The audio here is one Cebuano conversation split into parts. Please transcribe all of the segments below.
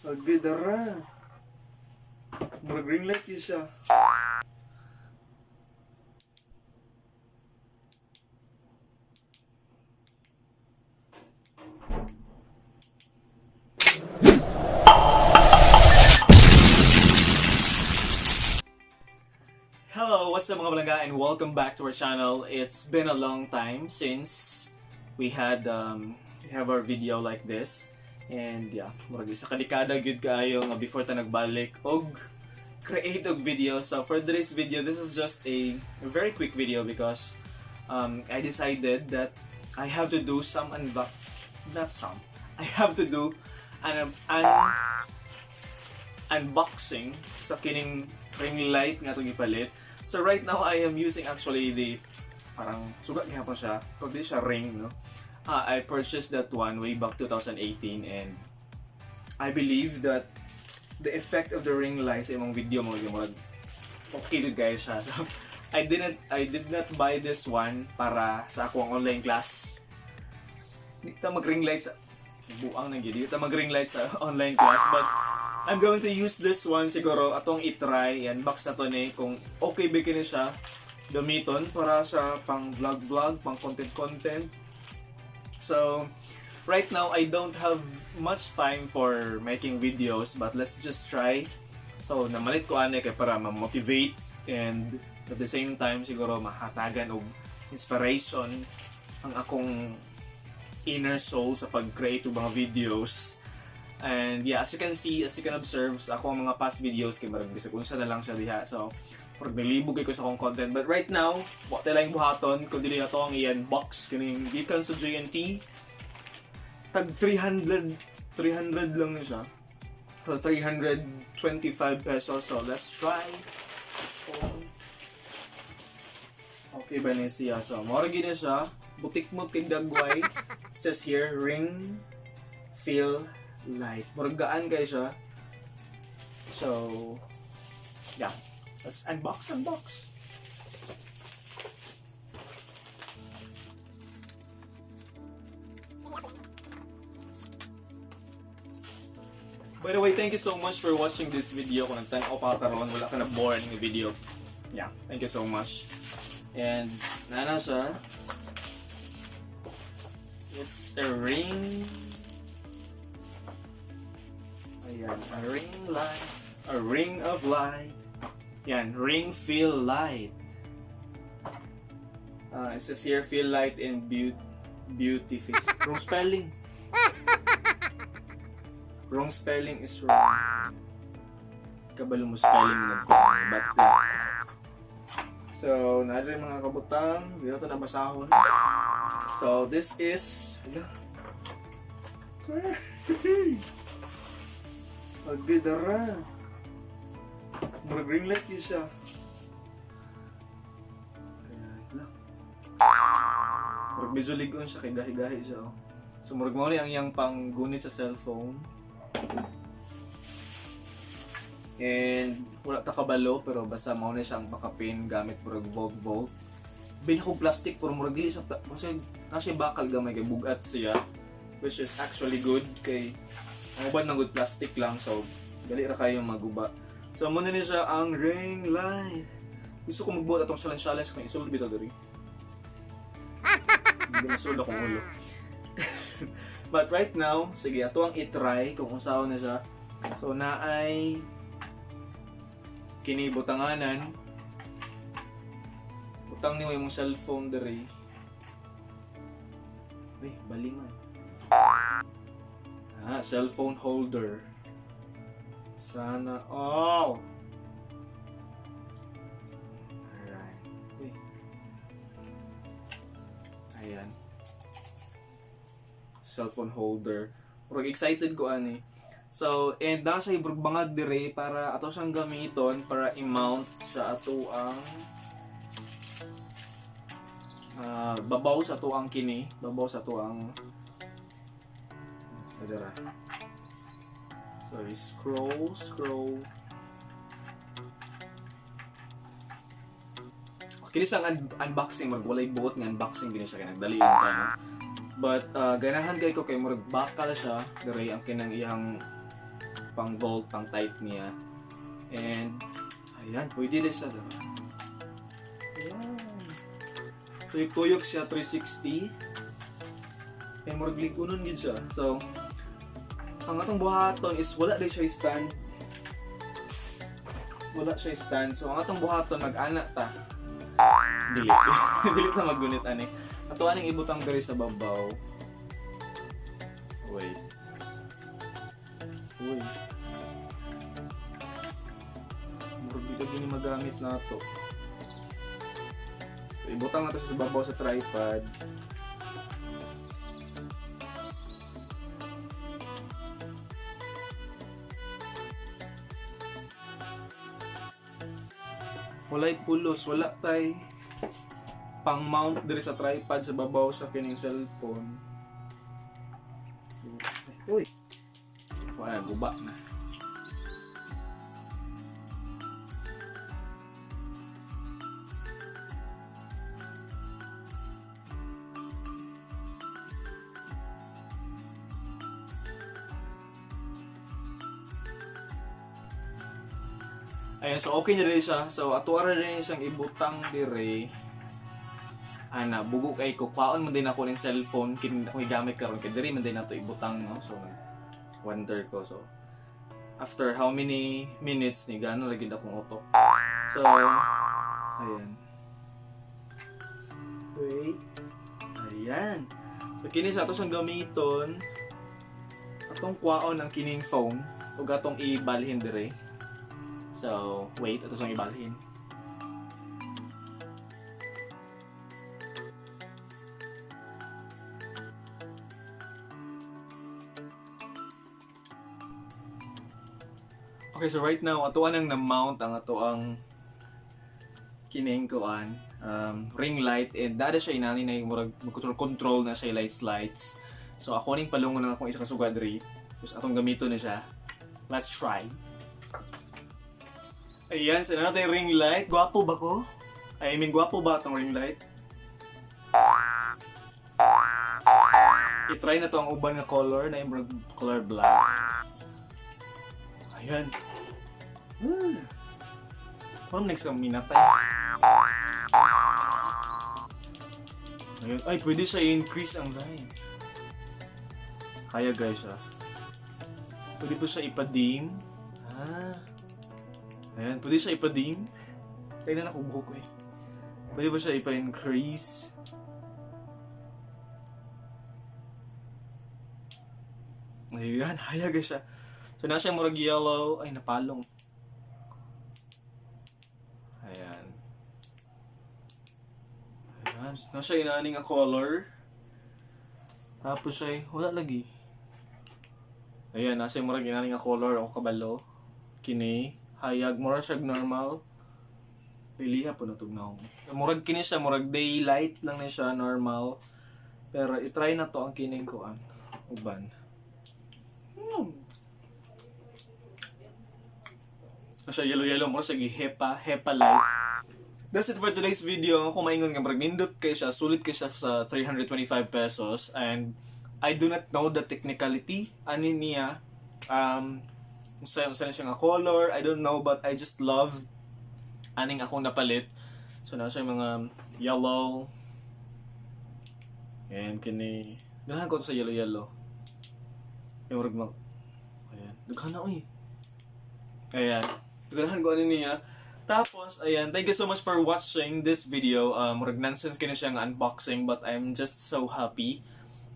Agay dara. Murag ring light yun siya. Hello, what's up, mga palangga, and welcome back to our channel. It's been a long time since we have our video like this. And yeah, murag isa ka dekada gyud kaayo nga before ta nagbalik og create og video. So for today's video, this is just a very quick video because I decided that I have to do some unbox, not some. I have to do an unboxing sa kining ring light nga itong ipalit. So right now I am using actually the parang suga gihapon siya, pero di siya ring, no. I purchased that one way back 2018 and I believe that the effect of the ring light sa imong video mo yung murag okay good guys siya. So I did not buy this one para sa akong online class. Di ta mag ring light sa buang na gyud. Di ta mag ring light sa online class, but I'm going to use this one siguro atong i-try. I-unbox na to ni kung okay ba kini siya gamiton para sa pang vlog vlog, pang content content. So right now I don't have much time for making videos, but let's just try. So namalit ko ani kay para ma-motivate and at the same time siguro mahatagan og inspiration ang akong inner soul sa pag-create og mga videos. And yeah, as you can see, as you can observe sa akong mga past videos kay marag bisag unsa na lang siya diha. So, murag nalibog kay ko sa akong content. But right now, wa tay laing buhaton kun dili ato ang i-unbox kining gikan sa J&T. Tag 300 300 lang ni siya. So 325 pesos. So let's try. Okay ba ni siya? So, mao ra gyud na siya. Butik mo kay dagway. Says here, ring fill light. Murag gaan kay siya. So, yeah. Let's unbox, unbox. By the way, thank you so much for watching this video. Kung nagtanaw pa karon, wala ka na boring nga video. Yeah, thank you so much. And nana siya. It's a ring. Ayan, a ring light. A ring of light. Yan, ring fill light. It says here, "Feel light and beauty, beauty face." Wrong spelling. Wrong spelling is wrong. Kabalo mo spelling na ko. But yeah. So, naa yung mga kabutang. Hindi na ito nabasahon. So, this is... Hala. Agay dara. Murag ring light yun siya. Ayan lang. Murag medyo ligon siya kay gahi-gahi siya. Oh. So murag mao ni ang iyang panggunit sa cellphone. And wala ta kabalo pero basta mao ni siyang pakapin gamit murag volt volt. Bilhin ko plastic pero murag dili sa kasi nasa bakal gamay kay bugat siya, which is actually good kay ang uban ng good plastic lang, so dali ra kayo maguba. So muna ni siya ang ring light. Gusto ko magbuhat atong challenge challenge kung isulod bitaw diri. Hindi na akong ulo. But right now, sige, ato ang i-try kung unsaon na siya. So naay kini butanganan. Butang nimo imong cellphone diri. Uy, bali man. Ah, cellphone holder. Sana all. Alright. Uy. Ayan. Cellphone holder. Murag excited ko ani. So, and na siya ibrug bangag dire para ato siyang gamiton para i-mount sa ato ang babaw sa ato ang kini, babaw sa ato ang dira. So, scroll, scroll. Kini siyang unboxing, mag walay buot nga unboxing gini siya kay nagdali lang ta, no. But ganahan kay ko kay murag bakal siya diri ang kinang iyang pang bolt, pang tight niya. And ayan, pwede din siya, diba? Ayan. Tuyok-tuyok siya 360. Kay murag ligunon gid siya. So ang atong buhaton is wala din siya stand. Wala siya stand. So ang atong buhaton, mag-ana ta. Dili. Dili ta maggunit ani. Ato aning ibutang diri sa babaw. Wait. Uy. Murag di lagi ni magamit nato. So, ibutang nato siya sa babaw sa tripod. Walay pulos, wala tay pang mount diri sa tripod sa babaw sa kining cellphone. Uy. Wala, guba na. Ayan, so okay na rin siya. So, ato ra rin siyang ibutang dire. Ana, bugo kay ko. Kwaon man din ako ng cellphone kin akong gigamit karon kay diri man din nato ibutang, no. So, wonder ko. So, after how many minutes ni gano lagi akong utok. So, ayan. Wait. Ayan. So, kini sa ato siyang gamiton. Atong kwaon ang kining phone ug atong ibalhin dire. So, wait, ato siyang ibalhin. Okay, so right now, ato nang na-mount ang ato ang kining kuan, ring light, and dada siya inani na yung murag control control na siya lights lights. So ako ning palungon na akong isa ka sugad diri. Tapos atong gamiton na siya. Let's try. Ayan, sa natin ring light. Gwapo ba ko? I mean, gwapo ba atong ring light? I-try na to ang uban nga color na yung murag color black. Ayan. Parang next ang minatay. Ayun. Ay, pwede siya i-increase ang light. Kaya, guys, ah. Pwede po siya ipa-dim. Ah. Ayan, pwede siya ipa-dim. Tingnan ako buhok ko eh. Pwede ba siya ipa-increase? Ayan, hayag siya. So, nasa murag yellow. Ay, napalong. Ayan. Ayan. Nasa inaani nga color. Tapos ay, wala lagi. Ayan, nasa murag inaani nga color. Ako kabalo. Kini. Hayag. Mura siya normal. Piliha po na tugnaw. Murag kini siya, murag daylight lang na siya, normal. Pero itry na to ang kining ko ang uban. Siya yellow yellow mo siya hepa hepa light. That's it for today's video. Kung maingon nga murag nindot kay siya, sulit kay siya sa 325 pesos, and I do not know the technicality ani niya. Sa siya nga color, I don't know, but I just love aning akong napalit. So na siya mga yellow and kini ganahan ko to sa yellow yellow. Yung murag mag ayan, daghan na oy. Ayan. Ganahan ko ano niya. Tapos, ayan, thank you so much for watching this video. Murag nonsense kini siya nga unboxing, but I'm just so happy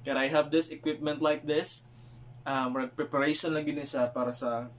that I have this equipment like this. Murag preparation lang gini siya para sa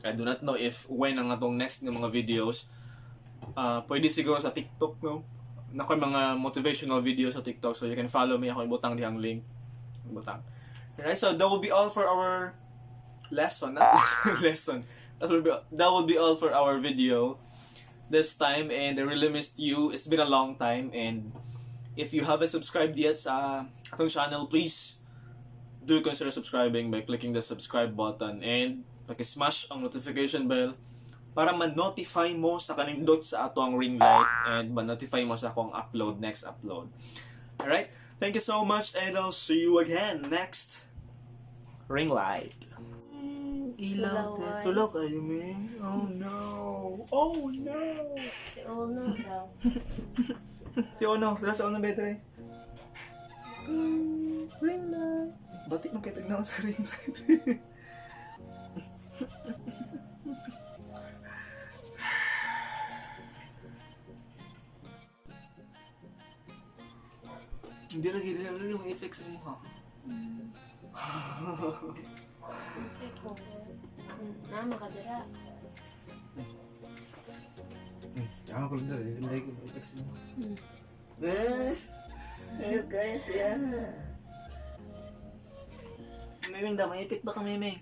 I do not know if when ang atong next nga mga videos. Pwede siguro sa TikTok, no? Nako mga motivational videos sa TikTok, so you can follow me. Ako ibutang dihang link. Ibutang. Alright, so that will be all for our lesson, not lesson. That will be all for our video this time, and I really missed you. It's been a long time, and if you haven't subscribed yet sa atong channel, please do consider subscribing by clicking the subscribe button and paki-smash ang notification bell para ma-notify mo sa kanindot sa ato ang ring light and ma-notify mo sa akong upload, next upload. Alright? Thank you so much and I'll see you again next ring light. Ilaw, Sulaw, te. Sulaw kayo, Ming. Oh no. Oh no. Si Ono daw. Si Ono. Tara si Ono better eh. Ring light. Batik mo kay tignan ko sa ring light. Hindi lagi may effect sa mukha. Okay ko. Na, makadira. Tama ko lang dali. Hindi lagi may effect sa mukha. Eh, eh, guys, yeah. Miming daw, may effect ba ka, Miming?